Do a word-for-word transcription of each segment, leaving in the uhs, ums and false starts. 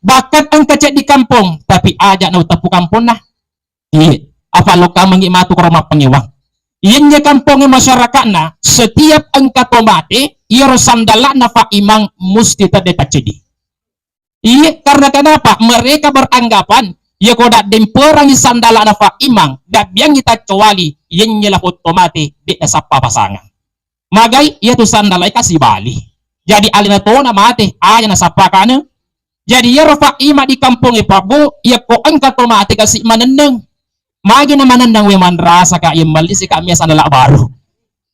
Bahkan engka ceddi kampong, tapi aja nauteppu kamponna. Iya, apa lo kamengi matu koro mappangewang. Iyenye kampongnge masyarakatna, setiap engka to mate, iyaro sandala'na Pak Imang musti tedde taccedi. Iya, karena kenapa? Mereka beranggapan, ya ko daddemperangi sandala'na Pak Imang, dabbiangi taccowali, iyenye lapong to mate, de' nasappa pasangang. Magai, iyatu sandala'e kasi bali. Jadi alena tona mate, aja nasappa kane. Jadi iyaro Pak Imang di kampongnge Pak Bu, iya ko engka to mate kasi manenneng. Magi na manenneng we manrasa ka, iya melli sika mia sandala baru.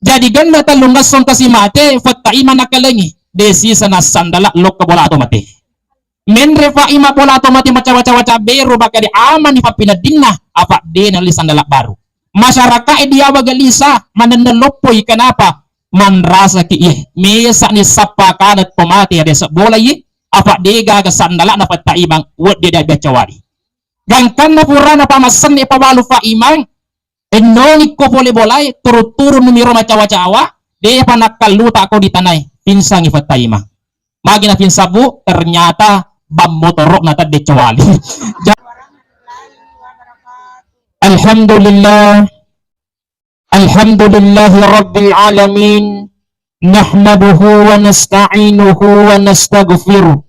Jadi genna tellung ngesso kasi mate, Pak Imang nakalengi. De' sisa na sandala lokka bola to mate. Menre Pak Imang bola to mate macawa-cawa cabberu bakka de' amani pappineddinna, apa de' nalli sandala baru. Masyarakae diawa gelisa, manenneng loppoi, kenapa? Manrasaki iye, mesa'ni sappa kana to mate ya desa bola iye, apa de' gaga sandala'na Pak Imang, weddi de' biaccawali. Gangkanna purana pamassenni pabalu Pak Imang, ennoni ko pole bolae, turu-turu numiro macawa-cawa, de'pa nakkalluta ko di tanae, pingsangi Pak Imang. Magi na pingsang Bu, ternyata ban motoro'na tedde cowali. Ja-, Alhamdulillah. Alhamdulillahi Rabbil Alamin. Nahmaduhu wa nasta'inuhu wa nastaghfiruh.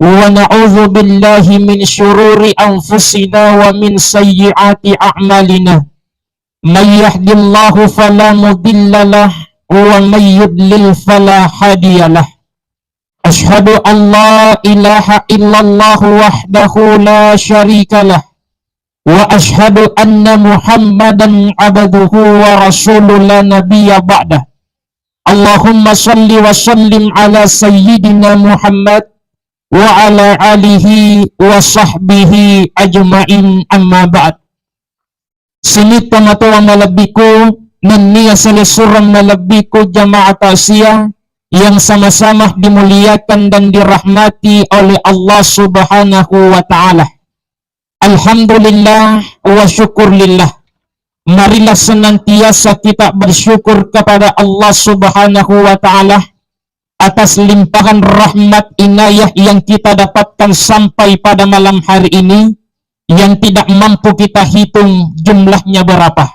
Wa na'udzu billahi min syururi anfusina wa min sayyiati a'malina. May yahdillahu fala mudilla lah, wa may yudlil fala hadiya lah. Asyhadu an la ilaha illallah wahdahu la syarika lah, wa asyhadu anna Muhammadan abduhu wa rasuluh la nabiyya ba'dah. Allahumma salli wa sallim ala sayyidina Muhammad wa ala alihi wa sahbihi ajma'in, amma ba'd. Sining tomatoa malebbiku, nennia silessureng malebbiku jamaah takziah yang sama-sama dimuliakan dan dirahmati oleh Allah Subhanahu wa Ta'ala. Alhamdulillah wa syukurillah. Marilah senantiasa kita bersyukur kepada Allah Subhanahu wa Ta'ala atas limpahan rahmat inayah yang kita dapatkan sampai pada malam hari ini, yang tidak mampu kita hitung jumlahnya berapa.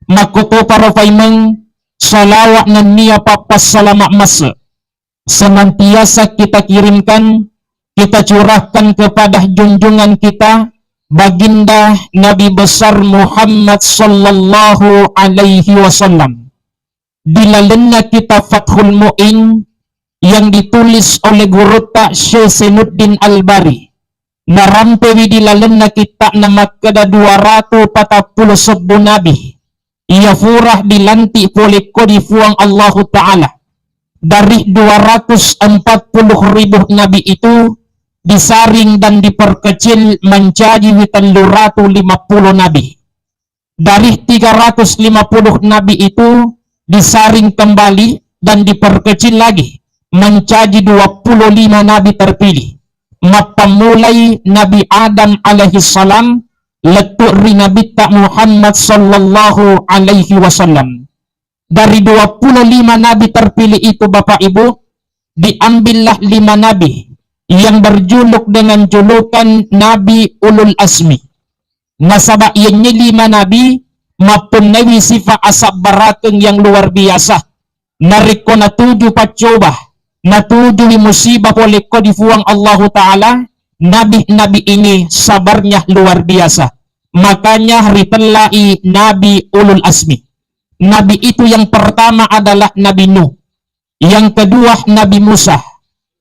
Makkutoparo paimeng salawat nennia pappassalama masse senantiasa kita kirimkan, kita curahkan kepada junjungan kita, Baginda Nabi Besar Muhammad sallallahu alaihi wasallam. Di lalenna kitab Fathul Mu'in yang ditulis oleh gurutta Syekh Zainuddin Al-Bari, narampewi di lalenna kitta'na makkeda dua ratu patappulo sebbu nabi iya fura dilantik pole ko di Fuang Allahu Ta'ala. Dari dua ratus empat puluh ribu nabi itu disaring dan diperkecil menjadi tellu ratu lima puluh nabi. Dari tiga ratus lima puluh nabi itu disaring kembali dan diperkecil lagi menjadi dua puluh lima nabi terpilih. Mappammulai Nabi Adam alaihi salam lettu ri Nabitta Muhammad sallallahu alaihi wasallam. Dari dua puluh lima nabi terpilih itu, Bapak Ibu, diambillah lima nabi yang berjuluk dengan julukan Nabi Ulul Azmi. Nasaba iyenye lima nabi mappunnaiwi sifa asabbarakeng yang luar biasa. Narekko natuju paccoba, natujui musibah pole ko di Fuang Allahu Ta'ala, nabi-nabi ini sabarnya luar biasa. Makanya ritellai Nabi Ulul Azmi. Nabi itu yang pertama adalah Nabi Nuh. Yang kedua Nabi Musa,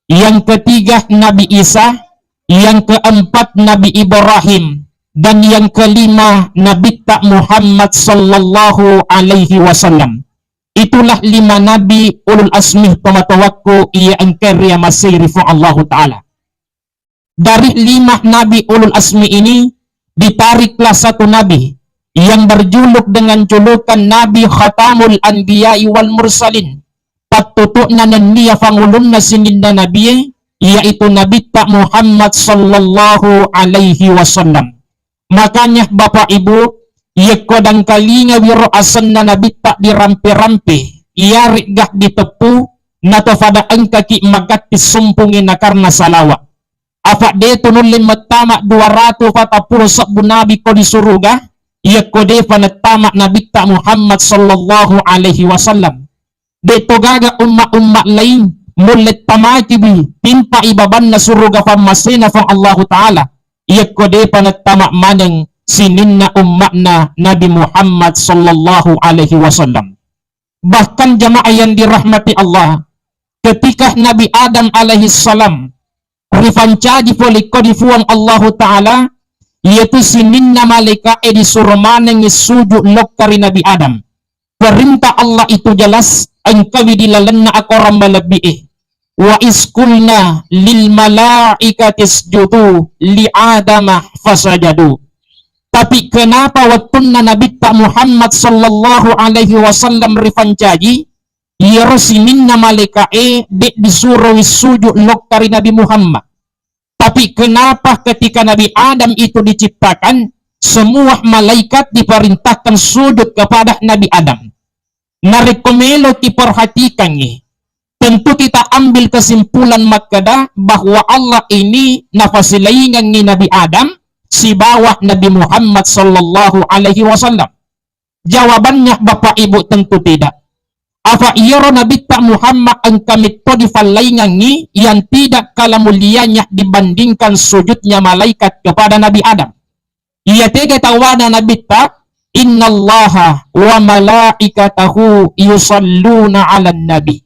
yang ketiga Nabi Isa, yang keempat Nabi Ibrahim, dan yang kelima Nabitta Muhammad sallallahu alaihi wasallam. Itulah lima nabi ulul azmi tomatoakku iya engka riamasei ri Fuang Allahu Ta'ala. Dari lima nabi ulul azmi ini, ditariklah satu nabi yang berjuluk dengan julukan Nabi Khatamul Anbiya'i wal Mursalin. Pattutu'na nennia fangulunna sininna nabie, yaitu Nabitta Muhammad sallallahu alaihi wasallam. Makanya, Bapak Ibu, yekko dangkalinga wiro asenna Nabitta dirampe-rampe, iyaregga diteppu, natofada engkaki magatti sumpungi nakarna salawat. Apa de tu nulle mettama dua ratu patappulo sebbu nabi ko di suruga, yakko depa nettama Nabitta Muhammad sallallahu alaihi wasallam. De to gaga umma-umma lain mulle tamakiwi timpai babanna suruga fammasena Puang Allahu Ta'ala, yakko depa nettama maneng sininna umma'na Nabi Muhammad sallallahu alaihi wasallam. Bahkan jamaah yang dirahmati Allah, ketika Nabi Adam alaihi salam ripancaji pole ko di Puang Allahu Ta'ala, yaitu sininna malaika'e disuro manengngi sujud lokka ri Nabi Adam. Perintah Allah itu jelas, engkawi di lalenna akorang malebbi'e. Wa iskulna lil malaikati isjudu li Adama fasajadu. Tapi kenapa wettunna Nabitta Muhammad sallallahu alaihi wasallam ripancaji, iyaro sininna malaika'e de' disurowi sujud lokka ri Nabi Muhammad. Tapi kenapa ketika Nabi Adam itu diciptakan, semua malaikat diperintahkan sujud kepada Nabi Adam? Narekko meloki perhatikangngi, tentu kita ambil kesimpulan makkeda bahwa Allah ini nafasilaingangngi Nabi Adam sibawa Nabi Muhammad sallallahu alaihi wasallam. Jawabannya, Bapak Ibu, tentu tidak. Apa iyaro Nabitta Muhammad engka metto difallaingangngi yang tidak kalah mulianya dibandingkan sujudnya malaikat kepada Nabi Adam. Iya tega tawana Nabitta, "Innallaha wa malaikatahu yusalluna 'alan nabi."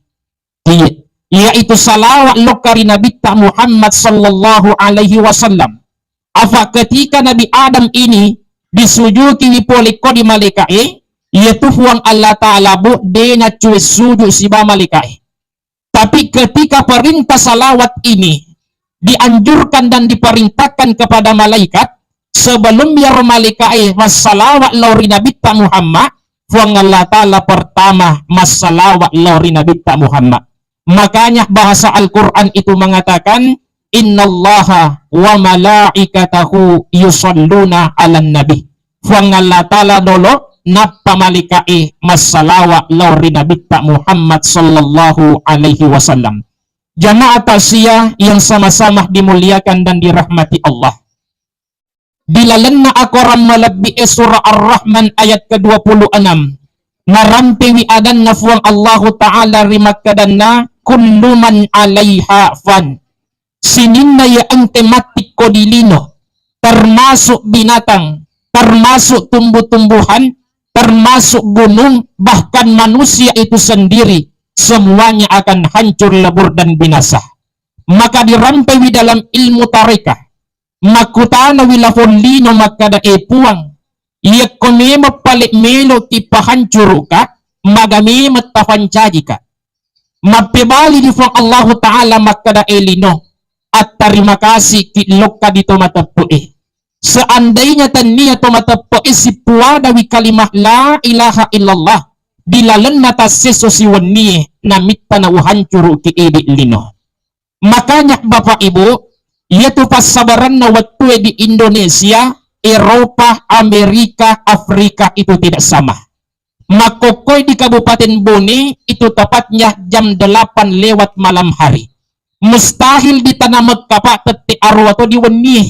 Iya, yaitu salawat lokka ri Nabitta Muhammad sallallahu alaihi wasallam. Apa ketika Nabi Adam ini disujukiwi pole ko di malaika'e, iyatu Puang Allah Ta'ala, Bu, de' nacue sujud siba malaika'e. Tapi ketika perintah salawat ini dianjurkan dan diperintahkan kepada malaikat, sebelum iyaro malaika'e massalawat lao ri Nabitta Muhammad, Puang Allah Ta'ala pertama massalawat lao ri Nabitta Muhammad. Makanya bahasa Al-Quran itu mengatakan, "Innallaha wa malaikatahu yusalluna 'alan nabi." Puang Allah Ta'ala dolo nappa malaika'e massalawat lao ri Nabitta Muhammad sallallahu alaihi wasallam. Jamaah takziah yang sama-sama dimuliakan dan dirahmati Allah. Di lalenna akorang malebbi'e surah Ar-Rahman ayat kedua puluh enam, narampewi adanna Puang Allahu Ta'ala ri makkedanna, "Kullu man 'alaiha fan." Sininna iya engka matti ko di lino, termasuk binatang, termasuk tumbuh-tumbuhan, termasuk gunung, bahkan manusia itu sendiri, semuanya akan hancur lebur dan binasa. Maka dirampewi dalam ilmu tarekah, makkutanawi lapong lino makkeda, "E Puang, iyakko memeng pale meloki pahancuruka, maga memeng tapancajika?" Mappebali di Puang Allahu Ta'ala makkeda, "E lino, attarima kasiki lokka di to mateppe'e. Seandainya tennia to mateppe'e sippuadawi kalimah la ilaha illallah di lalenna tassesso siwennie, namitta na uhancuruki idi lino." Makanya Bapak Ibu, iyatu passabaranna wettue di Indonesia, Eropa, Amerika, Afrika itu tidak sama. Makkokkoi di Kabupaten Bone itu tepatnya jam delapan lewat malam hari. Mustahil di tanah Mekah, Pak, tette aruwa to di wennie.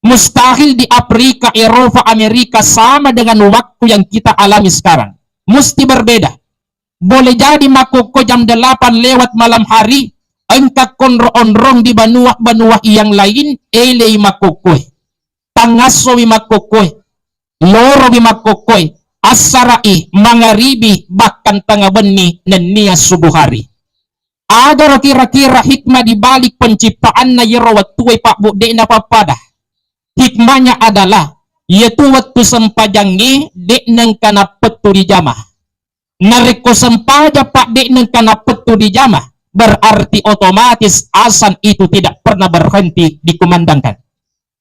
Mustahil di Afrika, Eropa, Amerika sama dengan waktu yang kita alami sekarang. Mesti berbeda. Boleh jadi makkokko jam delapan lewat malam hari, engka konro onrong di banua-banua yang lain, elei makkokkoe. Tangassowi makkokkoe, lorowi makkokkoe, assara'i, mangaribi, bahkan tengnga benni nennia subuh hari. Agaro kira-kira hikmah di balik penciptaanna iyaro wettue, Pak, Bu, de'na pappada? Hikmahnya adalah, iyatu wettu sempajangnge de'na engka nappettu dijama. Narekko sempajang, Pak, de'na engka nappettu dijama, berarti otomatis azan itu tidak pernah berhenti dikumandangkan.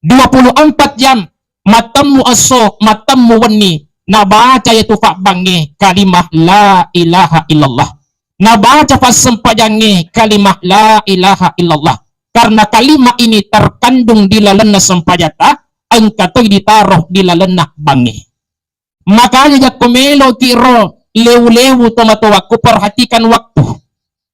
Dua puluh empat jam, mattemmu esso, mattemmu wenni, nabaca iyatu fabbangnge kalimah la ilaha illallah. Nabaca passempajangnge kalimah la ilaha illallah. Karena kalimah ini terkandung di lalenna sempajatta, engka toi ditaro di lalenna bangnge. Makanya jakko meloki ro lewu-lewu tomatoakku, perhatikan waktu.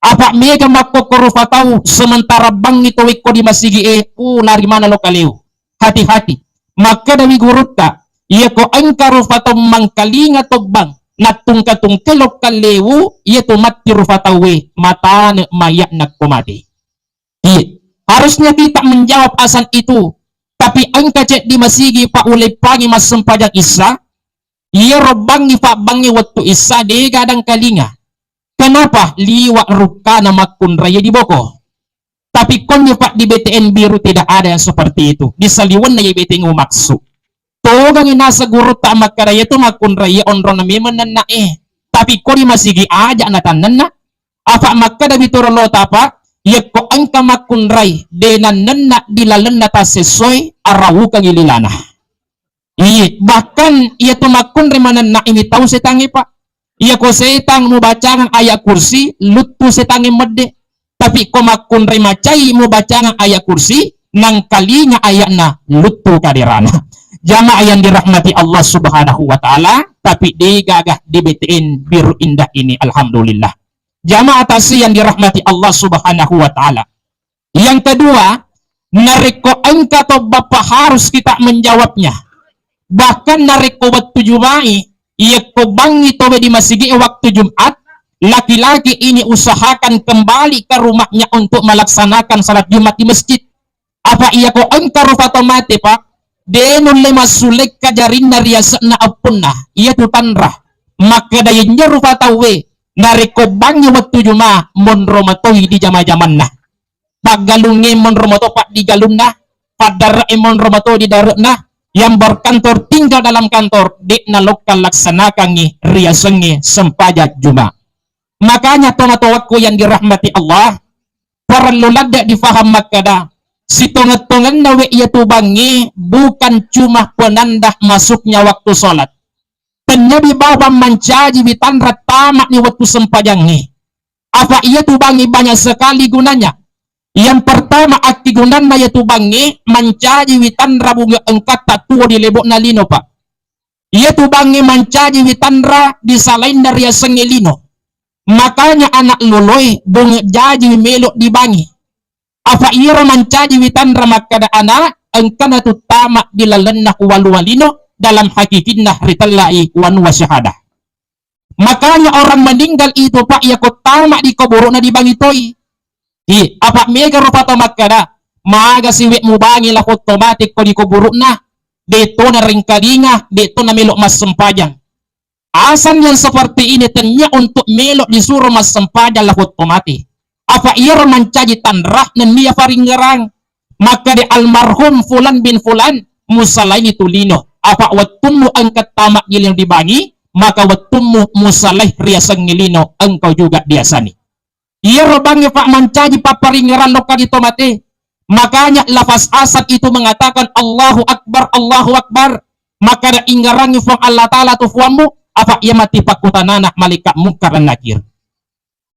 Apa mega makkokko rufa tau sementara bangngi tawekko di masigi e, uh, lari mana lo kaleu. Hati-hati. Makkedawi gurutta, iyako engka rufa tau mangkalinga tobbang, nattungka-tungke lo kaleu, iyatu matti rufa tauwe, matane mayakna ko mate. Iya. Harusnya kita menjawab asan itu. Tapi engka ceddi masigi pa uleppangi massempajang issa, iya robbangi fabbangngi wettu issa dega dangkalinga. Kenapa? Liwa rukkana makkunrai di boko. Tapi konjo Pak di B T N Biru tidak ada yang seperti itu. Di saliwenna ya B T N U maksud. Togangi nasa gurutta makkada iyatu makkunrai iya onrona memeng nenna e. Tapi ko di masigi aja na tannenna. Apa makkada bitoro lo tapa, yekko engka makkunrai de nannenna di lalenna tassessoi arawukangi lilana. Iye, bahkan iyatu makkunrai manenna ini tau setangnge, Pak. Iyako setang mubacangang ayat kursi, luttu setangnge medde. Tapi ko makkunrai macai mubacangang ayat kursi, nangkalinga ayatna, luttu kaderana. Jamaah yang dirahmati Allah Subhanahu wa Ta'ala, tapi degaga di B T N Biru Indah ini, alhamdulillah. Jamaah taksi yang dirahmati Allah Subhanahu wa Ta'ala. Yang kedua, narekko engka tobba pa harus kita menjawabnya. Bahkan narekko wettu Jumai, iyekko bangngi towe di masigi waktu Jumat, laki-laki ini usahakan kembali ke rumahnya untuk melaksanakan salat Jumat di masjid. Apa iyako engka rufa tau mate, Pak, de nulle massulekka jarinna riase'na eppunna, iyatu tanra. Makkeda yenjo rufa tauwe, narekko bangngi wettu Juma, monro matoi di jama-jamanna. Paggalungnge monro mato paddigalunna, paddare'e monro mato didare'na, yang berkantor tinggal dalam kantor, de'na lokka laksanakangngi riasengnge sempajang Juma. Makanya tongatoakku yang dirahmati Allah, parellu ladde difaham makkeda, sitongeng-tongenna we iyatu bangnge bukan cuma penanda masuknya waktu sholat. Tenniawi bawang mancaji witanra tama'ni wettu sempajangnge. Apa iyatu bangnge banyak sekali gunanya. Yang pertama, akkigunanna iyatu bangnge mancaji witanra bunge engkatta tuo di lebo'na lino, Pak. Iyatu bangnge mancaji witanra di salainna riasengnge lino. Makanya anak loloe bunge jaji melo dibangi. Apa iyaro mancaji witanra makkeda anak, engkana tu tama di lalenna walua lino dalam hakikinna ritellai wanua syahadah. Makanya orang meninggal itu, Pak, iyako tama di kuburu'na dibangi toi. I, apa mega rupa tau makkeda, maga siwe mubangi lako to mate ko di kuburu'na, de to na rengkalinga, de to na melo massempajang. Asan yang seperti ini tennia untuk melo disuro massempajang lako to mate. Apa iyaro mancaji tanra nennia faringngerang. Makkeda almarhum fulan bin fulan, musalaini tu lino. Apa wettummu engka tama di lino dibangi, maka wettummu musalai riasengngi lino, engkau juga diasani. Iyaro bangnge, Pak, mancaji papparingngerang lokka di to mate. Makanya lafaz asan itu mengatakan, "Allahu Akbar, Allahu Akbar." Makkeda, "Ingngerangngi Fuang Allah Ta'ala tu Fuammu." Apa iya mati pakkutanana malaikat Mungkar Nakir.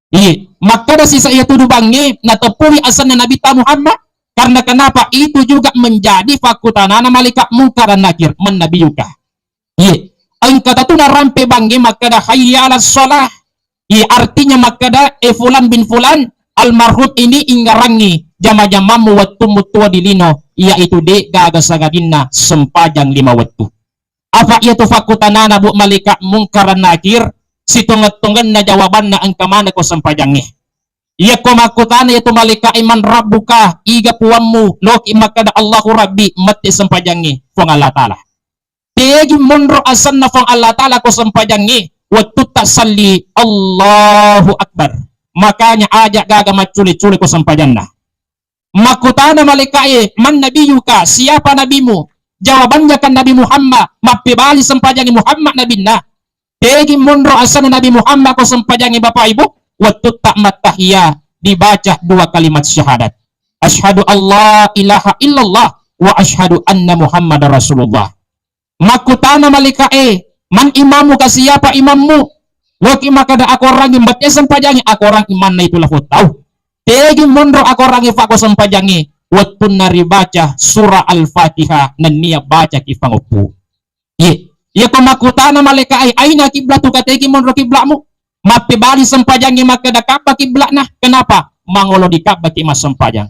Iye, makkeda sisa iya tudu bangnge, nateppungi asenna Nabitta Muhammad, karena kenapa? Itu juga menjadi pakkutanana malaikat Mungkar Nakir, "Man nabiyuka?" Iye, engka tatu narampe bangnge makkeda, "Hayya 'alas shalah." Iye, artinya makkeda, "Eh, fulan bin fulan, almarhum ini ingngerangngi jama-jamammu wettummu tuo di lino, iyaitu de gaga sangadinna sempajang lima wettu." Apa iyatu fakkutanana, Bu, malaikat Mungkar Nakir, sitongeng-tongenna jawabanna engka manekko sempajangnge. Iyakko makkutana iyatu malaika'e, "Man rabbuka?" Iga puammu? Loki makkeda, "Allahu Rabbi," mette sempajangnge, Fuang Allah Ta'ala. Tegi monro asenna Fuang Allah Ta'ala ko sempajangnge, wettutta salli, Allahu Akbar. Makanya aja gaga maccule-cule ko sempajanna. Makkutana malaika'e, "Man nabiyuka?" Siapa nabimu? Jawabannya kan Nabi Muhammad. Mappebali sempajangnge Muhammad nabinna. Tegi monro asenna Nabi Muhammad ko sempajangnge, Bapak Ibu? Wettutta mattahiya dibaca dua kalimat syahadat. Asyhadu alla ilaha illallah wa asyhadu anna Muhammadar Rasulullah. Makkutana malaika'e, "Man imamuka?" Siapa imammu? Loki makkeda, "Akorangngi mbatte sempajangnge." Akorang imanna itu lafo tau. Tegi monro akorangngi fako sempajangnge, wettunna ribaca surah Al-Fatihah nennia bacaki fangoppu. Iye, iyako makkutana malaika'e, "Aina kiblatuka?" Tegi monro kibla'mu? Mappebali sempajangnge makkeda, "Kabba kibla'na." Kenapa? Mangolo dikabbaki massempajang.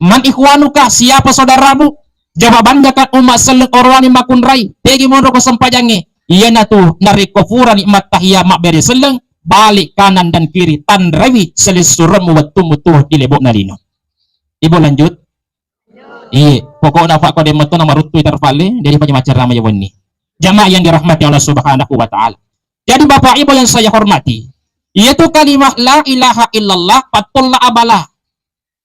"Man ikhwanuka?" Siapa saudaramu? Jawabannya kan umma selleng orowane makunrai. Tegi monro ko sempajangnge. Iyanatu narekko furani mattahiya mabbere selleng, balik kanan dan kiri, tanrewi selessuremmu wettummu tuo di lebo'na lino. Ibu lanjut. Iye, pokokna fa ko de metto na maruttui tarfalle, jadi paja maccarama ya wenni. Jamaah yang dirahmati Allah Subhanahu wa Ta'ala. Jadi Bapak Ibu yang saya hormati, yaitu kalimat la ilaha illallah pattolla abala.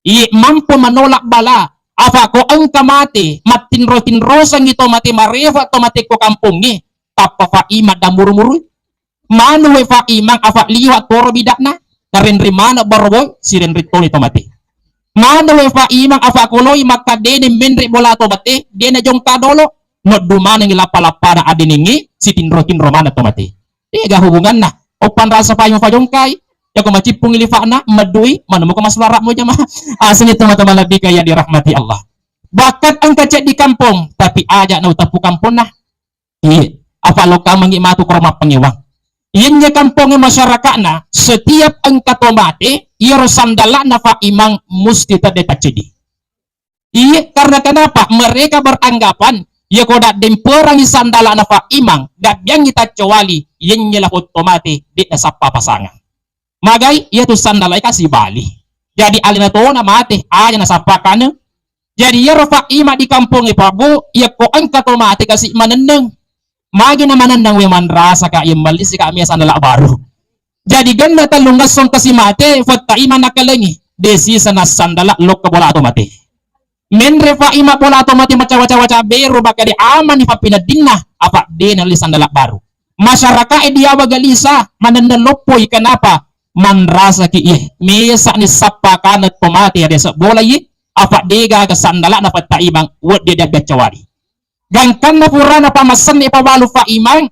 Iye, mampu menolak bala. Afa ko engka mate, mattinro-tinrosangi to mate, marefa to mate ko kampongnge, tappa fa imang dammuru-murui. Manu we fa imang afa liwa toro bidakna, karenri mana baroboi, sirenri toni to mate. Manu we fa imang afa koloi makka dene menre bola to mate, dena jongka dolo, noddu manengi lappa-lappana adeningi, sitinro-tinro mana to mate. Ega hubunganna. Oppan rasa fayung fajongkai. Yako macippungi lifakna, meddui, mana muka maswara mo jamaah. Asli teman-teman lebih yang dirahmati Allah. Bahkan engka cek di kampung, tapi aja na utappu kampung nah. Iya. Apa lo kamangi matu koro mappangewang. Iyenye kampongnge masyarakatna, setiap engka to mate, iyaro sandalakna fa imang musti tedde taccedi. Iya, karena kenapa? Mereka beranggapan, iya ko daddemperangi sandalana fa imang, dabbiangi taccowali, yenye la fotto mate, de nasappa pasangang. Magai, iya tu sandalai kasi bali. Jadi alena tona mate, aja nasappa kane. Jadi iyaro fa imang di kampongnge Pak Bu, iya ko engka to mate kasi manenneng. Magi na manennang we manrasa ka, iya melli si ka mia sandala baru. Jadi genna tellung esso kasi mate, fetta imang nakalengi. De sisa na sandala lokka bola to mate. Menre fa imang bola to mate macawa-cawa caberu baka de amani pappineddinna, apa de nalli sandala baru. Masyarakat e diawa galisa, manennang loppoi kenapa? Manrasa ki iye, mesa ni sappa kana to mate ya desa bola iye, apa de gaga sandala na fetta imang, wedde de biacawari. Gangkanna purana pamassenni pabalu fa imang,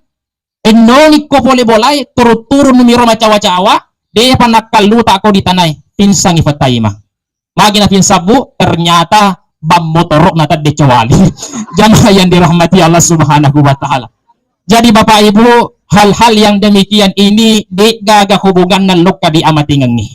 ennoni ko pole bolae, turu-turu numiro macawa-cawa, depa nakkalluta ko di tanae, pinsangi fetta imang. Magi na pinsabbu, ternyata bang motorok na tedde cowali. Jamaah yang dirahmati Allah Subhanahu wa Ta'ala. Jadi Bapak Ibu, hal-hal yang demikian ini degaga hubunganna lokka di amatingengi.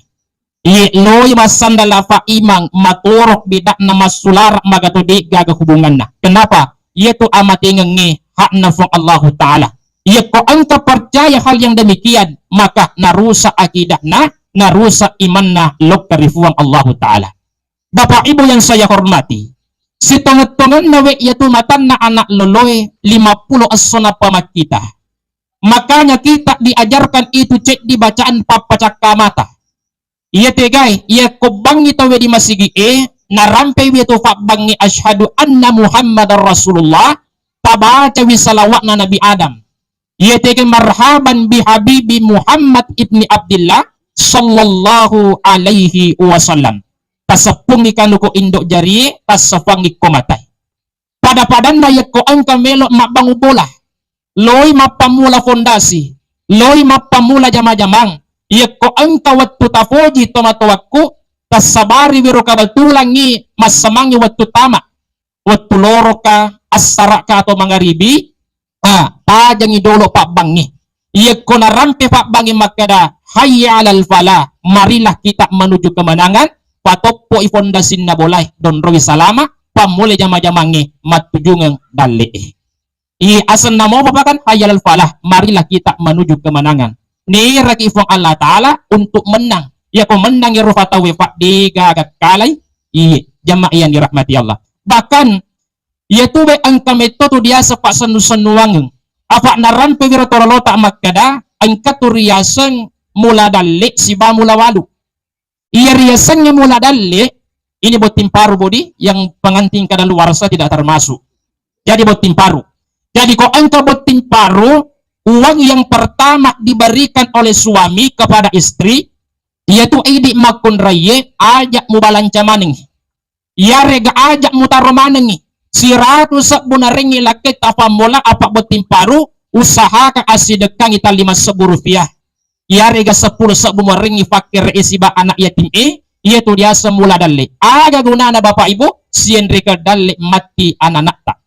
Iye loi massandala fa imang, matorok bidakna, massulara magato, degaga hubunganna. Kenapa? Iyatu amatengengnge hakna Fuang Allahu Ta'ala. Iyako engka percaya hal yang demikian, maka narusak akidahna, narusak imanna lokka ri Fuang Allahu Ta'ala. Bapak Ibu yang saya hormati, sitongeng-tongenna we iyatu matanna anak loloe lima puluh esso nappa makkita. Makanya kita diajarkan itu ceddi bacaan pappacakka mata. Iya tegai, iya ko bangngi tauwe di masigi e, narampe wi tu fabbangngi asyhadu anna Muhammadar Rasulullah, tabaca wi salawatna Nabi Adam. Iya tegai marhaban bi habibi Muhammad ibni Abdillah sallallahu alaihi wasallam. Taseppungi kanuko indo jarie, tassafuangi ko matai. Pada-padanna yakko engka melo mabbangung bola, loi mappammula fondasi, loi mappammula jama-jamang, yakko engka wettu tafoji tomatoakku, tassabari wiro kabatulangngi massamangngi wettu tama, wettu loroka, assaraka atau mangaribi, ah, pajangi dolo pabbangngi. Yakko narampe pabbangngi makkeda, "Hayya alal falah, marilah kita menuju kemenangan," patoppo i fondasinna bolae, donroi salama, pammulai jama-jamangnge mattujungeng dalle'e. I asenna mopa pakan, "Hayya alal falah, marilah kita menuju kemenangan." Neraki Fuang Allah Ta'ala untuk menang. Yako menang ero fatauwe fa degaga kalai. Iye, jamaah yang dirahmati Allah. Bahkan iyatu we engka metto tu diaseng passennu-sennuangeng. Apa narampe wiro torolota makkeda, engka tu riaseng mula dalle siba mula walu. Iya riasengnge mula dalle, ini botting paru bodi, yang pengantin kadaluarsa tidak termasuk. Jadi botting paru. Jadi ko engka botting paru, uang yang pertama diberikan oleh suami kepada istri, iyatu idi makkunraie, aja mubalanca maneng. Iyarega aja mutaro manengngi, siratu sebbu narengngi lakketta fammola apa botting paru, usahakan assidekkangi tallima sebbu rupiah. Iyarega seppulo sebbu muarengngi fakkere e siba anak yatim e, iyatu diaseng mula dalle. Aga gunana Bapak Ibu, sienreka dalle matti ananatta.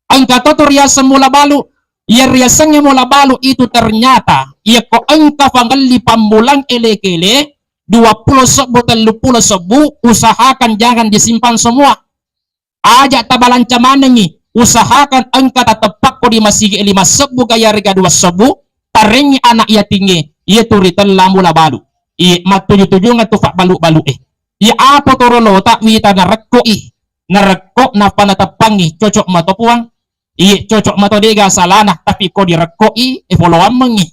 Engka to tu riaseng mula balu. Iya riasengnge mola balu itu ternyata, iya ko engka fangelli pammulang ele-kele, dua puluh sebbu, tellu puluh sebbu, usahakan jangan disimpan semua. Aja tabalanca manengngi, usahakan engka tateppakko di masigi lima sebbu gaya rega dua sebbu, tarengngi anak yatingnge, iya tu ritella mula balu. Iye, mattuju-tujungeng tu fabbalu-balu e. Iya apa toro lota wita narekko i, narekko nappa nateppangngi, cocok mato puang. Iye, cocok mato dega salana, tapi ko direkko i, e foloammengngi.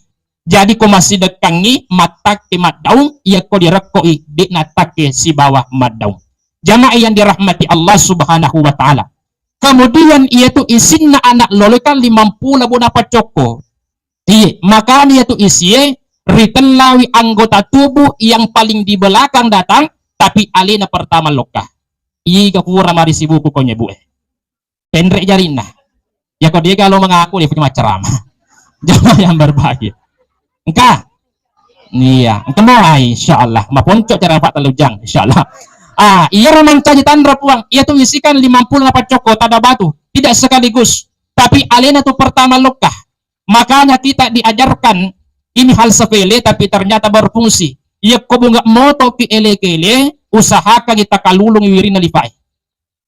Jadi ko massidekkangngi mattakke maddaung, iya ko direkko i, de nattakke sibawa maddaung. Jamaah yang dirahmati Allah Subhanahu wa Ta'ala. Kemudian iya tu isinna anak lolo kan limampulo buna paccokko. Iye, makanya iya tu isie ritellawi anggota tubuh yang paling di belakang datang, tapi alena pertama lokka. Iga pura mari sibuku ko nyebu e. Penre jarinna. Yako dia kalau mengaku dia punya ceramah. Jamaah yang berbahagia. Engka? Iya, engka mo, ah, insyaallah. Maponco cara Pak Telujang, insyaallah. Ah, iya ro mancaji tanra puang. Iya tu isikan lima puluh apa coko tada batu. Tidak sekaligus. Tapi alena tu pertama lokka. Makanya kita diajarkan ini hal sepele tapi ternyata berfungsi. Iya ko bunga moto ki ele-kele, usahakan kita kalulung wirinna lifae.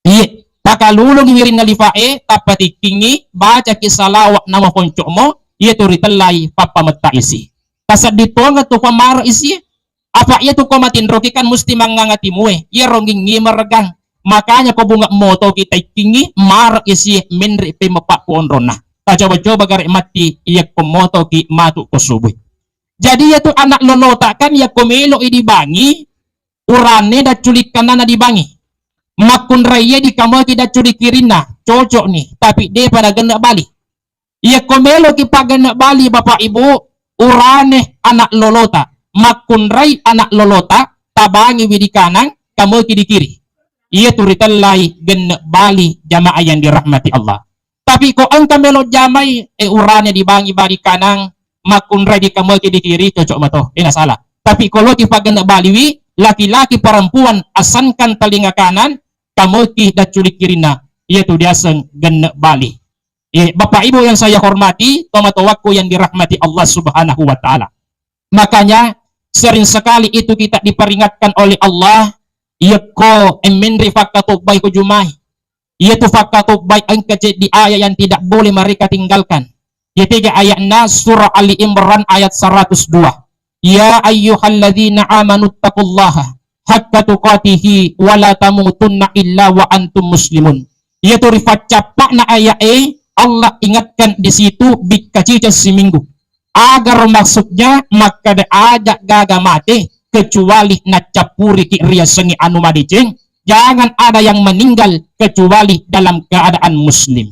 Iye, takalulungi wirinna lifae, tappa tikkingngi, bacaki salawa' namaponcokmo, iye tu ritellai pappametta isi. Tasedding tongeng tu pamaro isi, apa iye tu ko matinroki kan musti mangnganga timue, iye rongingngi meregang. Makanya ko bunga motoki taikkingngi, maro isi menre pemepakku onronna. Tacoba-coba gare matti, iye ko motoki matu ko subui. Jadi iye tu anak lolota kan iye ko melo i dibangi, uranne dacculi kanana dibangi. Makkunraiye dikamaki dacculi kirinna, cocok ni, tapi depa nagenna bali. Iya ko meloki paggenna bali Bapak Ibu, urane anak lolota, makkunrai anak lolota, tabangi wi di kanang, kamaki di kiri. Iya tu ritellai genne bali jamaah yang dirahmati Allah. Tapi ko engka melo jamai, e urane dibangi bali kanang, makkunrai dikamaki di kiri, cocok mato, ena salah. Tapi ko lo ti pagenne baliwi, laki-laki perempuan asangkan telinga kanan, kamaki dacculi kirinna, iya tu diaseng genne bali. Eh, Bapak Ibu yang saya hormati, tomatoakku yang dirahmati Allah Subhanahu wa Ta'ala. Makanya sering sekali itu kita diperingatkan oleh Allah, iya ko emmenri fakkatobbai ko jumai. Iya tu fakkatobbai engka ceddi ayat yang tidak boleh mereka tinggalkan. Iya tega ayatna surah Ali Imran ayat seratus dua. Ya ayyuhalladzina amanu taqullaha haqqa tuqatihi wa la tamutunna illa wa antum muslimun. Iya tu rifaccappa'na ayat e, Allah ingatkan di situ bikka ciceng siminggu. Agar maksudnya makkada aja gaga mate kecuali naccappuriki riasengngi anu madeceng. Jangan ada yang meninggal kecuali dalam keadaan muslim.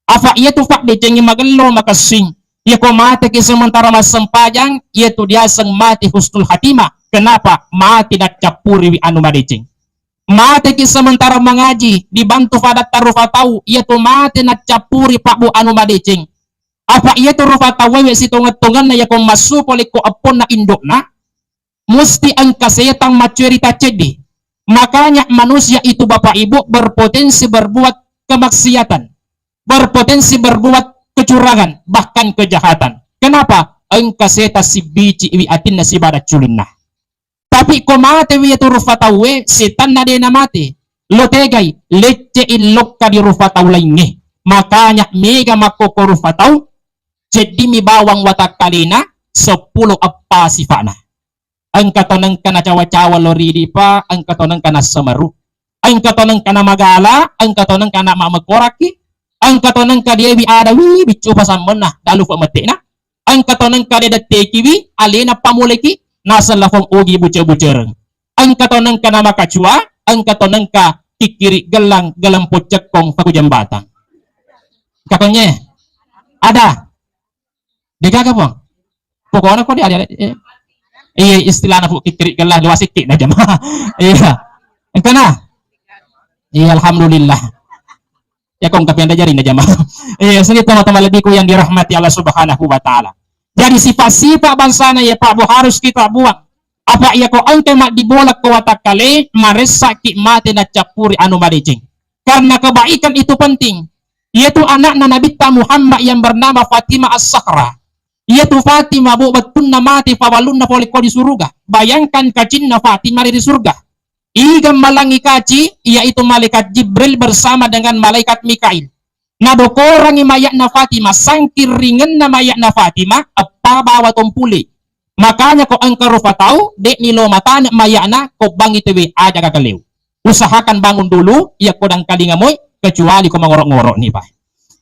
Afa iya tu faddecengngi magello makessing. Iya ko mateki sementara massempajang, iya tu diaseng mate husnul khatimah. Kenapa? Mate naccappuriwi anu madeceng. Mateki sementara mangaji, dibantu fadatta rufa tau, iya tu mate naccappuri pabbu anu madeceng. Apa iya tu rufa tauwe sitongeng-tongenna iya ko massu pole ko epponna indokna, musti engka setang maccerita ceddi. Makanya manusia itu Bapak Ibu berpotensi berbuat kemaksiatan, berpotensi berbuat kecurangan, bahkan kejahatan. Kenapa? Engka setang sibbici wi atinna sibada culinna. Tapi ko mate wi tu rufa tauwe, setanna de na mate. Lo tegai, lecce i lokka di rufa tau laingnge. Makanya mega makkoko rufa tau, ceddimi bawang watakkalena, seppulo eppa sifana. Engka to nengka nacawa-cawa lo ridi pa, engka to nengka nassemeru. Engka to nengka namagala, engka to nengka namamekkoraki, engka to nengka dewi ada wi biccu pasammenna, dalu pemetena. Engka to nengka de dettekiwi, alena pamuleki, naseng lafong ogi buce-bucereng. Engka to nengka namakacua, engka to nengka kikkiri gellang, gelempo cekkong, paku jembatang. Kakonye? Ada? Degaga, Puang? Pokokna ko dia, dia, eh. Iya, istilahna pu kikkiri gellang, dua sikki na jama. Iya. Engkana? Iya, alhamdulillah. Ya, kong tapi anda jari na jama. Iya, sini teman-teman lebihku yang dirahmati Allah Subhanahu wa Ta'ala. Jadi sifat-sifat bangsana ya Pak Bu harus kita buang. Apa iya ko engke mak dibolak ko watakkale, maressaki mate na cappuri anu madeceng. Karena kebaikan itu penting. Iyatu anakna Nabitta Muhammad yang bernama Fatimah As-Zahra. Iyatu Fatimah, Bu, wettunna mate pawalunna pole ko di suruga. Bayangkan kacinna Fatimah ri suruga. Iga malangi kaci, yaitu malaikat Jibril bersama dengan malaikat Mikail. Nadokorangi maya'na Fatimah, sangkiringenna maya'na Fatimah, eppa bawa tompule. Makanya ko engka rufa tau, de'ni lo matane maya'na, ko bangi tewe aja gagaleu. Usahakan bangun dulu, iya ko dangkalinga moi, kecuali ko mangoro-ngoro ni, Pak.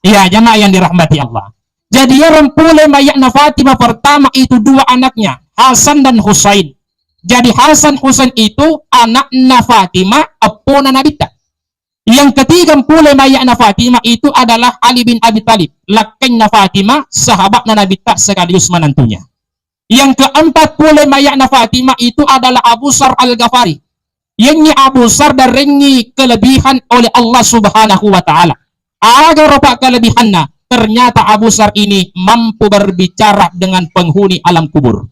Iya, jamaah yang dirahmati Allah. Jadi, iyaro mpule maya'na Fatimah pertama itu dua anaknya, Hasan dan Husain. Jadi, Hasan Husain itu anakna Fatimah, eppona Nabitta. Yang ketiga mpule maya'na Fatimah itu adalah Ali bin Abi Thalib, lakkainna Fatimah, sahabatna Nabitta sekaligus menantunya. Yang keempat pole maya'na Fatimah itu adalah Abu Sar Al-Ghafari. Yengngi Abu Sar darengngi kelebihan oleh Allah Subhanahu wa Ta'ala. Aga ropa kelebihanna? Ternyata Abu Sar ini mampu berbicara dengan penghuni alam kubur.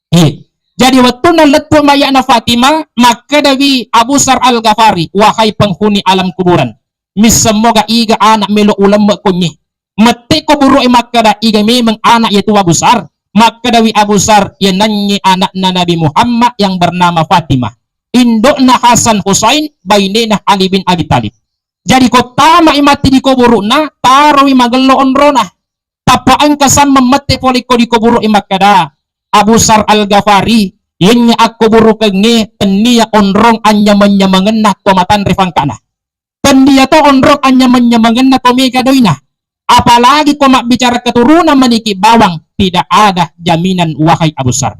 Eh, jadi wettunna lettu maya'na Fatimah, makkedawi Abu Sar Al-Ghafari, "Wahai penghuni alam kuburan, misseng moga iga anak melo ulemme konye." Mette ko buru'e makkeda, "Iga memeng anak iyatu Abu Sar?" Makkedawi Abu Sar, "Iya nanye anakna Nabi Muhammad yang bernama Fatimah, indokna Hasan Husain, bainena Ali bin Abi Thalib." Jadi ko tamai matti di kuburu'na, tarowi magello onrona. Tappa engka sammeng mette pole ko di kuburu'e makkeda, "Abu Sar Al-Ghafari, yengnge akkuburukengnge tennia onrong anyameng-nyamengenna ko matanre fangkana." Tennia to onrong anyameng-nyamengenna to mega doina. Apalagi ko mabbicara keturunan maniki bawang, tidak ada jaminan, wahai Abu Sar.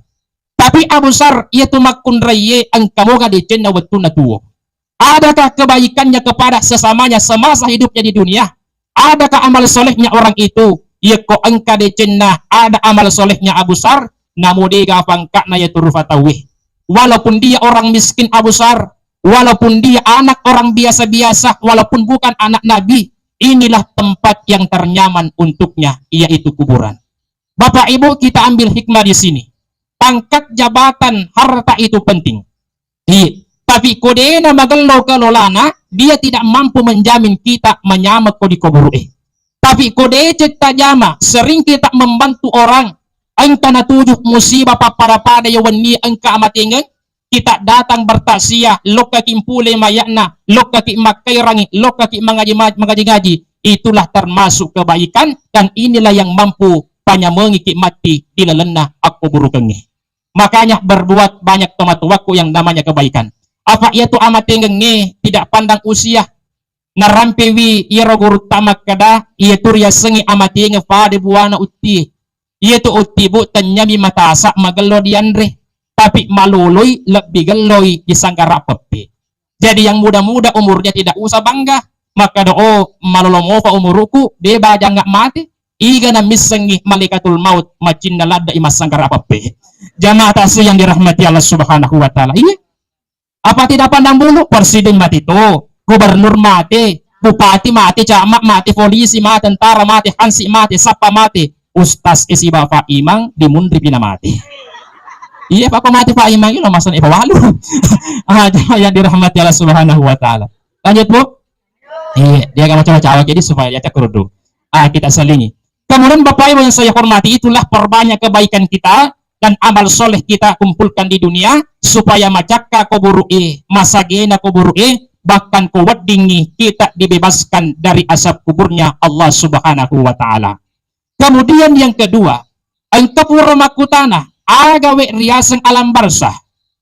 Tapi Abu Sar, iyatu makkunraiye engka moga decenna wettunna tuo. Adakah kebaikannya kepada sesamanya semasa hidupnya di dunia? Adakah amal solehnya orang itu? Iyako engka decenna ada amal solehnya Abu Sar, namo dega fangkana iyatu rufa tauwe. Walaupun dia orang miskin Abu Sar, walaupun dia anak orang biasa-biasa, walaupun bukan anak Nabi, inilah tempat yang ternyaman untuknya, yaitu kuburan. Bapak Ibu, kita ambil hikmah di sini. Pangkat, jabatan, harta itu penting. Iya. Tapi ko dena magello kelolana, dia tidak mampu menjamin kita manyameng ko di kuburu'e. Tapi ko deceng tajama, sering kita membantu orang, engka natuju musibah pappada-pada ya wenni engka amatengeng, kita datang bertakziah, lokkaki mpule maya'na, lokkaki makkairangi, lokkaki mangaji-, mangaji-ngaji, itulah termasuk kebaikan, dan inilah yang mampu panyamengiki matti di lalenna akkuburukengnge. Makanya berbuat banyak tomatoakku yang namanya kebaikan. Apa iyatu amatengengnge tidak pandang usia, narampewi iyaro gurutta makkeda, iyatu riasengnge amatengeng fade buana utti. Iyatu utti, Bu, tennyami matasa magello dianre, tapi maloloi lebbi gelloi di sanggara peppe. Jadi yang muda-muda umurnya tidak usah bangga. Makkeda, "Oh, malolo mofa umuruku, de bajang mate." Iga na missengngi malaikatul maut macinna ladde i massanggara peppe. Jamaah takziah yang dirahmati Allah Subhanahu wa Ta'ala. Iya. Apa tidak pandang bulu? Presiden mati to, gubernur mati, bupati mati, camat mati, polisi mati, tentara mati, hansip mati, sappa mati, ustaz e sibawa Pak Imang dimunri pina mati. Iya, Pak, ko mati Pak Imang, ilo masana ipa walu. Ah, jamaah yang dirahmati Allah Subhanahu wa Ta'ala. Lanjut, Bu. Iya, dia agak macam-macam. Jadi supaya dia tak kerudu. Ah, kita selingi. Kemudian Bapak Ibu yang saya hormati, itulah perbanyak kebaikan kita dan amal soleh kita kumpulkan di dunia supaya macakka kuburu'e, masagena kuburu'e, bahkan ko weddingngi kita dibebaskan dari azab kuburnya Allah Subhanahu wa Ta'ala. Kemudian yang kedua, engka pura makkutana, aga we riaseng alam barzah?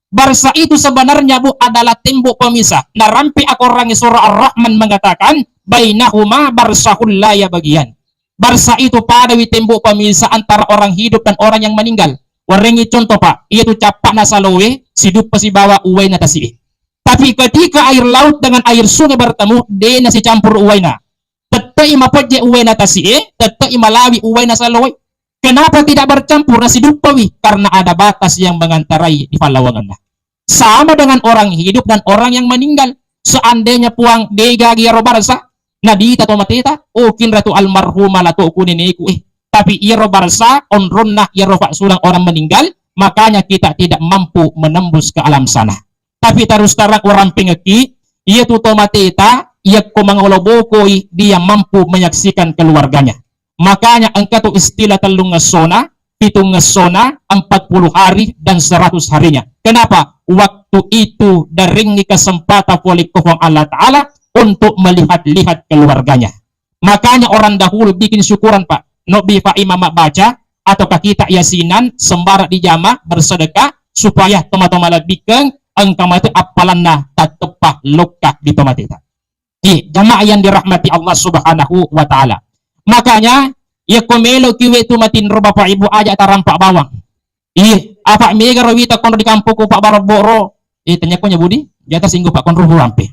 Barzah itu sebenarnya, Bu, adalah tembok pemisah. Narampe akorangnge surah Ar-Rahman mengatakan, "Bainahuma barzahul la yabghiyan." Barzah itu padawi tembok pemisah antara orang hidup dan orang yang meninggal. Warengngi contoh, Pak, iyatu cappa'na saloe siduppa sibawa uwaina tasi'e. Tapi ketika air laut dengan air sungai bertemu, dena sicampur uwaina. Tette'i mapejje uwaina tasi'e, tette'i malawi uwaina saloe. Kenapa tidak bercampur? Nasiduppawi, karena ada batas yang mengantarai di pallawangenna. Sama dengan orang hidup dan orang yang meninggal. Seandainya, Puang, degagi iyaro barzah, nadita to mateta, "Oh, kinratu almarhumah la to ku neneku, eh." Tapi iyaro barzah, onronna iyaro fasulang orang meninggal, makanya kita tidak mampu menembus ke alam sana. Tapi terus terang urampengekki, iyatu to mateta, yakko mangolo bokoi, dia mampu menyaksikan keluarganya. Makanya engka tu istilah tellung essona, pitung essona, empat puluh hari, dan seratus harinya. Kenapa? Waktu itu darengngi kesempatan pole ko Puang Allah Ta'ala untuk melihat-lihat keluarganya. Makanya orang dahulu bikin syukuran, Pak. Nobbi, Pak, imam mabbaca, atau ka kita yasinan, sembara dijama, bersedekah, supaya toma-toma lebbikeng, engka mate appalanna tatteppa lokka di tomateta. Iya, jamaah yang dirahmati Allah Subhanahu wa Ta'ala. Makanya, yakko melo kiwe tu matinro, Bapak Ibu, aja tarampak bawang. Iya, apa mega ro wita konro di kampung ko Pak Barabbo ro. Eh, tanya ko nya Budi, jata singgu Pak konro burampe.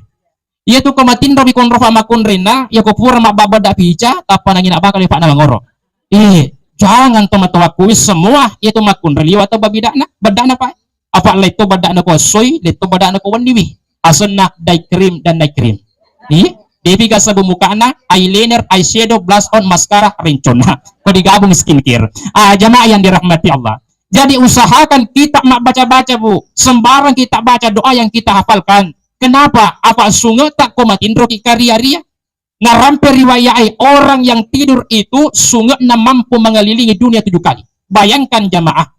Iya tu ko matinro bi konro Pak makunrinna, ya ko pura mabbabada pica, tappa nangina bakal Pak na mangoro. Iya, jangan to matoakku wis semua, iya tu makunri liwa to babidana, badana Pak. Apa letto badana ko soi, letto badana ko wenni wi. Asenna day cream dan night cream. Iya, debi gasa bumukana, eyeliner, eyeshadow, blush on, mascara, rinconna. Ko digabung skincare. Ah, jamaah yang dirahmati Allah. Jadi usahakan kita mabbaca-baca, Bu. Sembarang kita baca doa yang kita hafalkan. Kenapa? Apa sunge tak ko matinro ki karia-ria? Narampe riwayat ai, orang yang tidur itu sunge'na mampu mengelilingi dunia tujuh kali. Bayangkan jamaah.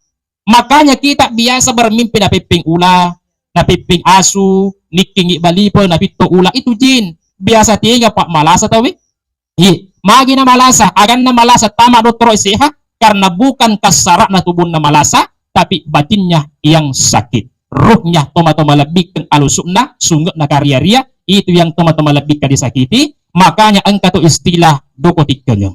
Makanya kita biasa bermimpi napipping ula, napipping asu, nikkingi balipe, napitto ula, itu jin. Biasa tega Pak malasa tawe. Iya, magi na malasa, aganna malasa tama dottoro sehat, karena bukan kasarana tubunna malasa, tapi batinnya yang sakit. Ruhnya toma-toma lebbikeng alusukna, sunge'na karia-ria, itu yang toma-toma lebbikeng disakiti, makanya engka tu istilah doko tikkengeng.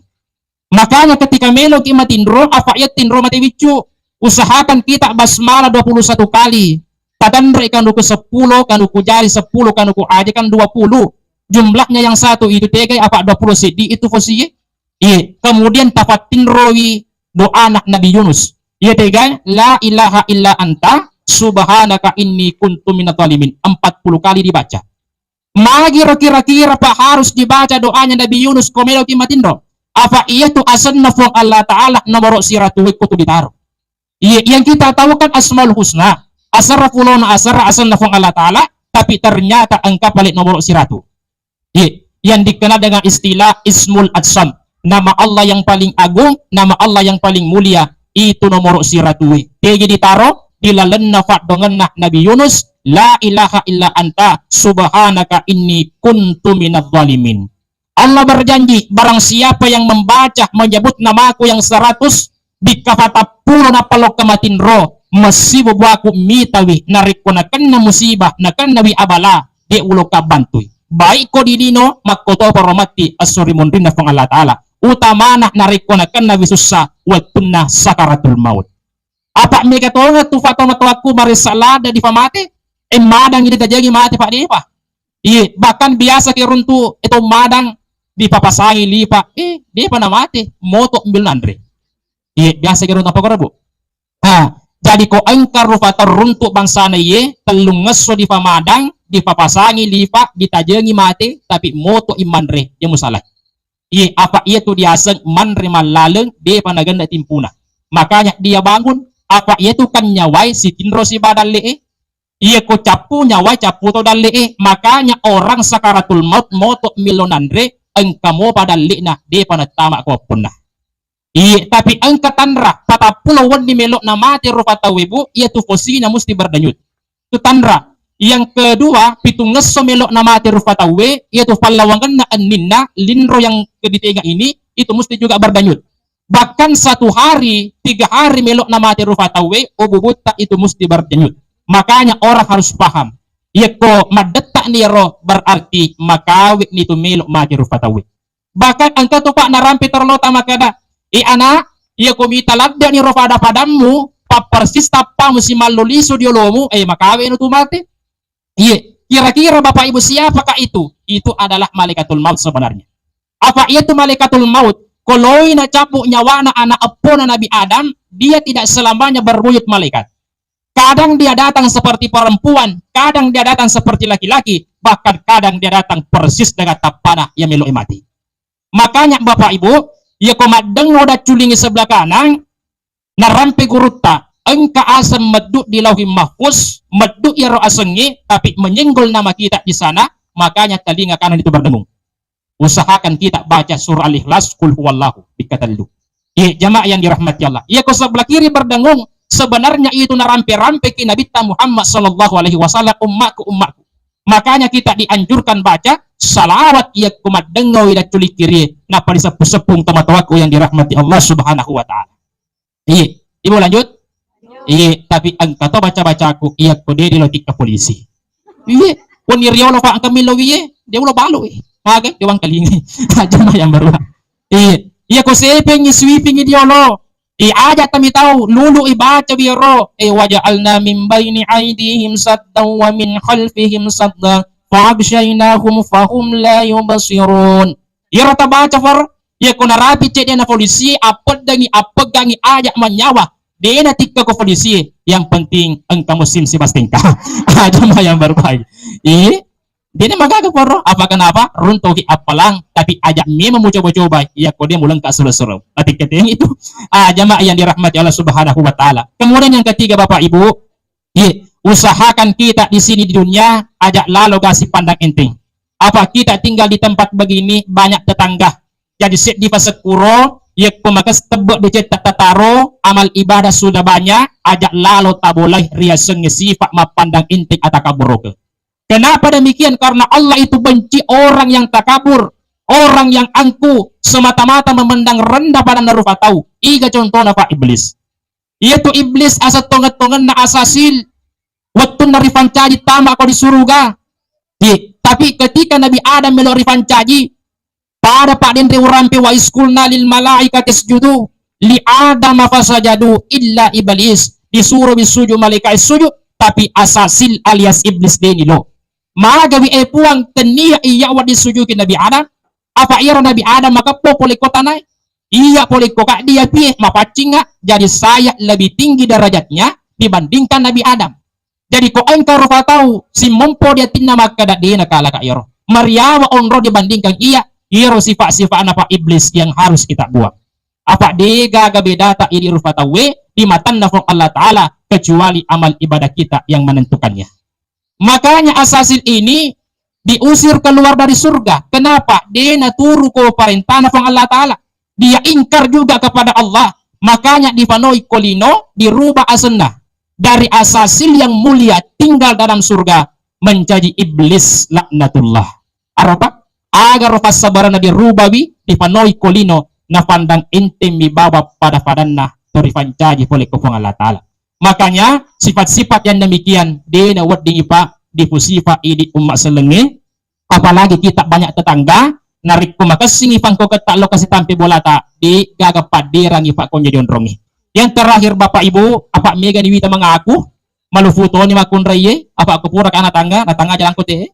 Makanya ketika meloki matinro, apa iya tinro mate wiccu, usahakan kita basmalah dua puluh satu kali. Tatanre kanuku seppulo, kanuku jari seppulo, kanuku aja kan dua puluh. Jumlahnya yang satu itu tegai apa dua puluh seddi itu fosie. Iya, kemudian tafattinroi doa anak Nabi Yunus. Iya tegai, "La ilaha illa anta subhanaka inni kuntu minadh dhalimin." Empat puluh kali dibaca. Magiro kira-kira, Pak, harus dibaca doanya Nabi Yunus ko meloki matinro? Apa iya tu asenna Puang Allah Ta'ala nomoro siratu wekko tu ditaro. Iya, yang kita tahu kan Asmaul Husna. Asara fulona asara asenna Puang Allah Ta'ala, tapi ternyata engka pale nomoro siratu. Iya, yang dikenal dengan istilah Ismul Atsam. Nama Allah yang paling agung, nama Allah yang paling mulia, itu nomoro siratu. Tegi ditaro di lalenna faddongenna Nabi Yunus, "La ilaha illa anta subhanaka inni kuntu minadh dhalimin." Allah berjanji, barang siapa yang membaca, menyebut namaku yang seratus, bikka patappulo nappa lokka matinro, messibu buaku mitawi, narekko nakenna musibah, nakennawi abala, de ulokka bantui. Baik ko di lino, makkotoparo matti esso ri munrinna Puang Allah Ta'ala. Utamana narekko nakennawi sussa wettunna sakaratul maut. Apa mega tongeng tu fatomatoakku maressa lada difamate, eh, madang ditajengi mate, Pak, depa. Iya, bahkan biasa ke runtu, eh, to madang dipapasangi lipa, eh, depa namate, moto mbil nanre. Iya, biasa ke runtu apa koro, Bu? Nah, jadi ko engka rufa terruntu bangsana iye, tellungesso difamadang, dipapasangi lipa, ditajengi mate, tapi moto imanre, iya musalai. Iye, apa iya tu diaseng manre mallaleng, depa nagenna timpuna. Makanya dia bangun, apa iya tu kan nyawai sitinro siba dalle'e. Iya ko cappu nyawai cappu to dalle'e. Makanya orang sakaratul maut moto milo nanre, engka mopa dalle'na, depa nattama ko appunna. Iye, tapi engka tanra, patappulo wenni melo'na mate rufa tauwe, Bu, iya tu posisinya musti berdenyut. Tu tanra. Yang kedua, pitungngesso melo'na mate rufa tauwe, iya tu pallawangenna enninna, linro yang keditenga ini, itu musti juga berdenyut. Bahkan satu hari, tiga hari melo'na mate rufa tauwe, obubutta itu musti berdenyut. Makanya orang harus paham. Iya ko maddetta ni ro, berarti makawe ni tu melo mate rufa tauwe. Bahkan engka tu, Pak, narampe torolota makkeda, "Eh, ana, iya ko mita ladde'ni ro pada-padammu, pappersis tappamu simallo lisu di olomu, eh, makawe nu tu mate." Iye, kira-kira Bapak Ibu siapakah itu? Itu adalah malaikatul maut sebenarnya. Apa iya tu malaikatul maut? Ko loi nacabbu nyawana anak eppona Nabi Adam, dia tidak selamanya berwujud malaikat. Kadang dia datang seperti perempuan, kadang dia datang seperti laki-laki, bahkan kadang dia datang persis dengan tappana yang melo'i mati. Makanya Bapak Ibu, iya ko maddengo dacculingi sebelah kanan, narampe gurutta, engka aseng meddu di Lauhi Mahfuz, meddu iyaro asengnge, tapi menyenggol nama kita di sana, Makanya telinga kanan itu berdengung. Usahakan kita baca surah Al-Ikhlas, Qul huwallahu, dikatellu. Iya, jamaah yang dirahmati Allah. Iya, ko sebelah kiri berdengung, sebenarnya itu narampe-rampe ki Nabitta Muhammad sallallahu alaihi wasallam, "Ummaku, ummaku." Makanya kita dianjurkan baca salawat iya ko maddengau ida culi kiri, napa diseppu-seppung tomatoaku yang dirahmati Allah Subhanahu wa Ta'ala. Iya, ibu lanjut. Iya, tapi engka to baca-bacaku, iya ko dede lo tikka polisi. Iya, wenni riolo fa engka millo wiye, dia ulo balu. Maga dia wangkalingi. Aja yang baru. Iya, iya ko sepengi sweeping diolo. I aja tami tau lulu i baca wiro. Eh, waja'alna min baini aidihim saddan wa min khalfihim sadda. Fa'aghshaynahum fahum la yubsirun. Iyaro tabaca far, iya ko narapi cedde na polisi, appeddangi, appeggangi aja manyawa. Dena tikka ko polisi, yang penting engka musim sibastengka. Aja ma yang berbaik. Ih, dena magaga poro, apa kenapa? Runtuki appalang, tapi aja memang mu coba-coba, iya ko dia mulengka sura-sura. Tapi keteng itu, ah, jamaah yang dirahmati Allah Subhanahu wa Ta'ala. Kemudian yang ketiga, Bapak Ibu, Iya, usahakan kita di sini di dunia, aja lalo gasi pandang enteng. Apa kita tinggal di tempat begini, banyak tetangga. Jadi seddi pasekkuro, yekko makes tebbe decetta tataro, amal ibadah sudah banyak, aja lalo tabolai riasengnge sifat mappandang enteng atau kabur oke. Kenapa demikian? Karena Allah itu benci orang yang takabur, orang yang angkuh, semata-mata memandang rendah pada rupa tau. Iga contohnya Pak Iblis. Iyatu Iblis aseng tongeng-tongenna Asasil, wettunna rifancaji tama ko di suruga. Di, tapi ketika Nabi Adam melo rifancaji, pada paddenre urampe, "Wa iskulna lil malaikati isjudu li Adam fasajadu illa Iblis." Disuro bisujud malaikat sujud, tapi Asasil alias Iblis deni lo. Magawi e Puang tennia iya wa disujuki Nabi Adam, apa iyaro Nabi Adam makeppo pole ko tanae? Iya pole ko kaddi api e, mapaccinga, jadi saya lebih tinggi derajatnya dibandingkan Nabi Adam. Jadi ko engka rupa tau simmompo di atinna makkeda dena kala ka iyaro. Mariawa onro dibandingkan iya, iyaro sifat-sifatna Pak Iblis yang harus kita buang. Apa de gaga bedata idi rupa tauwe di matanna Puang Allah Ta'ala kecuali amal ibadah kita yang menentukannya. Makanya Asasil ini diusir keluar dari surga. Kenapa? De naturu ko parentana Puang Allah Ta'ala. Dia ingkar juga kepada Allah. Makanya dipanoi ko lino, dirubah asenna. Dari Asasil yang mulia tinggal dalam surga menjadi iblis laknatullah. Aropa? Agaro passabaranna dirubawi, dipanoi ko lino, napandang enteng mi bawang pada-padanna to ripancaji pole ko Puang Allah Ta'ala. Makanya, sifat-sifat yang demikian, de naweddingi, Pak, dipusifa idi umma sellengnge, apalagi kita banyak tetangga, narekko makessingi pangkoketta lokasi tampe bolata, de gaga padderangi, Pak, konjo jonrongi. Yang terakhir, Bapak Ibu, apa megani wita mengaku, malufu toni makkunraiye, apa ko pura kana tangga, na tangga jalan kote.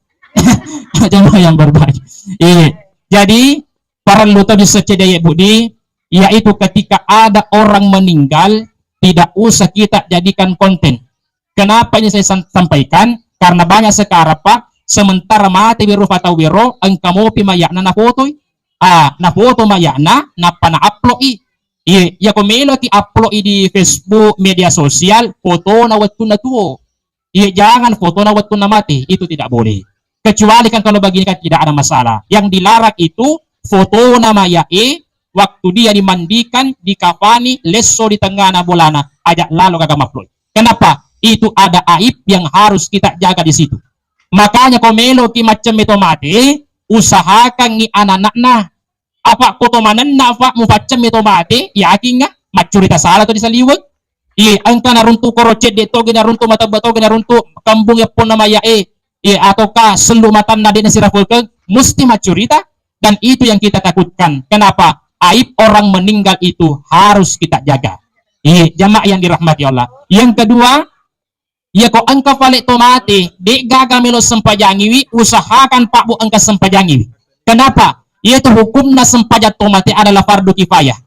Jamaah yang berbahagia. Iya. Jadi, parellu to dissecedai, Budi, yaitu ketika ada orang meninggal, tidak usah kita jadikan konten. Kenapa ini saya sam-, sampaikan? Karena banyak sekarang, Pak, sementara mate wiro fatau wiro, engka mopi mayakna nafotoi. Ah, nafoto mayakna, nappa na-upload i. Iya, iya ko meloki upload i di Facebook, media sosial, fotona wettunna tuo. Iya, jangan fotona wettunna mati, itu tidak boleh. Kecuali kan kalau begini kan tidak ada masalah. Yang dilarang itu fotona mayae waktu dia dimandikan, dikafani, lesso di tengahna bolana, ajak lalo gaga mafloi. Kenapa? Itu ada aib yang harus kita jaga di situ. Makanya ko meloki maccemme to mate, usahakangi anak-anakna. Apa ko to manenna, Pak, mupaccemme to mate, yakinga maccurita sala to di saliweng. Iya, engka naruntu koro cedde toge, naruntu matebba toge, naruntu kembung epponna mayae. Iya, ataukah sellu matanna de nasirafekeng, mesti maccurita. Dan itu yang kita takutkan. Kenapa? Aib orang meninggal itu harus kita jaga. Iya, jamaah yang dirahmati Allah. Yang kedua, iya ko engka pale to mate, de gaga melo sempajangiwi, usahakan Pak Bu engka sempajangiwi. Kenapa? Iyatu hukumna sempajang to mate adalah fardu kifayah.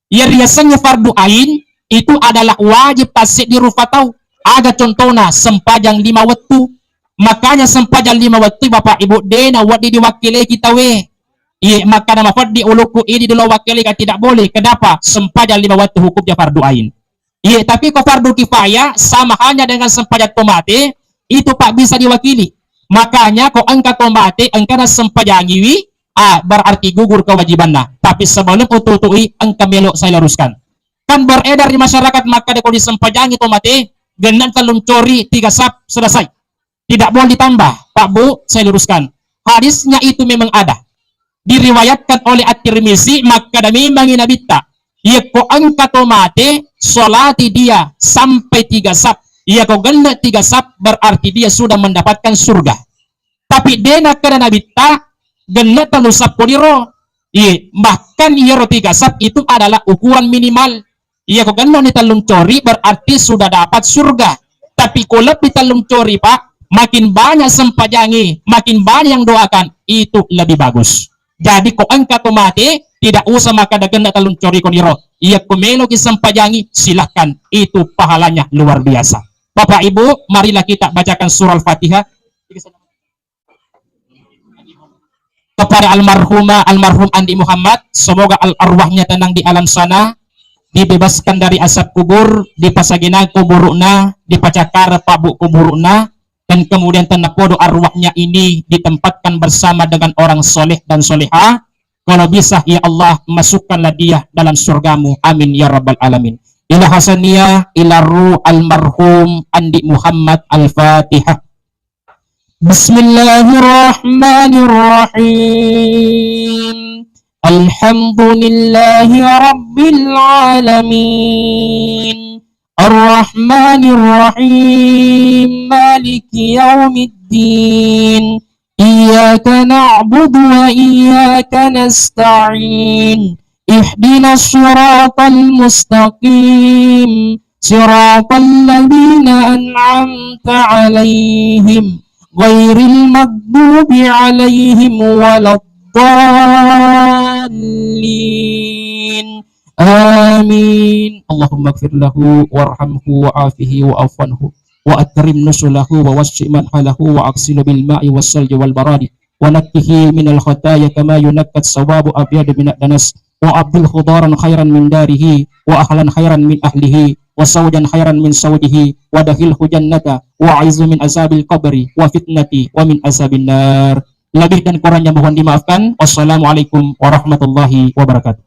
Iya riasengnge fardu ain, itu adalah wajib tasseddi rupa tau. Aga contona, sempajang lima wettu. Makanya sempajang lima wettu, Bapak Ibu, de nawedding diwakkileki tauwe. Iya, makkada mafeddi ulukku idi dolo wakkileka, tidak boleh. Kenapa? Sempajang lima wettu hukumnya fardu ain. Iya, tapi ko fardu kifayah sama halnya dengan sempajang to mate, itu, Pak, bisa diwakili. Makanya ko engka to mate, engka nasempajangiwi, ah, berarti gugur kewajibanna. Tapi sebelum ututu'i, engka melo saya luruskan. Kan beredar di masyarakat makkeda ko disempajangi to mate, genna tellung cori, tiga sap, selesai. Tidak boleh ditambah, Pak Bu, saya luruskan. Hadisnya itu memang ada. Diriwayatkan oleh At-Tirmizi, makkeda memangngi Nabitta, iyakko engka to mate, salati dia sampai tiga sap. Iyako genna tiga sap, berarti dia sudah mendapatkan surga. Tapi de nakkeda Nabitta, genna tellu sap poliro. Iye, bahkan iyaro tiga sap itu adalah ukuran minimal. Iyako gennoni tellung cori, berarti sudah dapat surga. Tapi ko lebbi tellung cori, Pak, makin banyak sempajangi, makin banyak yang doakan, itu lebih bagus. Jadi ko engka to mate, tidak usah makkeda genna tellung cori koniro. Iyako meloki sempajangi, silahkan. Itu pahalanya luar biasa. Bapak Ibu, marilah kita bacakan surah Al-Fatihah. Kepada almarhumah, almarhum Andi Muhammad, semoga al-, arwahnya tenang di alam sana, dibebaskan dari azab kubur, dipasagenang kuburuna, dipacakkara pabbu kuburuna, dan kemudian tennapodo arwahnya ini ditempatkan bersama dengan orang soleh dan soleha. Kalau bisa, ya Allah, masukkanlah dia dalam surgamu. Amin ya rabbal alamin. Ila hasania, ila ruh almarhum Andi Muhammad. Al-Fatihah. بسم الله الرحمن الرحيم. الحمد لله رب العالمين. الرحمن الرحيم. مالك يوم الدين. إياك نعبد وإياك نستعين. اهدنا الصراط المستقيم. صراط الذين أنعمت عليهم غير المغضوب عليهم ولا الضالين. آمين. اللهم اغفر له وارحمه وعافه واعف عنه وأكرم نزله ووسع مدخله وأغسله بالماء والثلج والبرد ونقه من الخطايا كما ينقى الثوب الأبيض من الدنس وأبدله دارا خيرا من داره وأهلا خيرا من أهله وزوجا خيرا من زوجه وأدخله الجنة وأعذه من عذاب القبر وفتنة ومن عذاب النار. Lebih dan kurangnya mohon dimaafkan. Wassalamualaikum warahmatullahi wabarakatuh.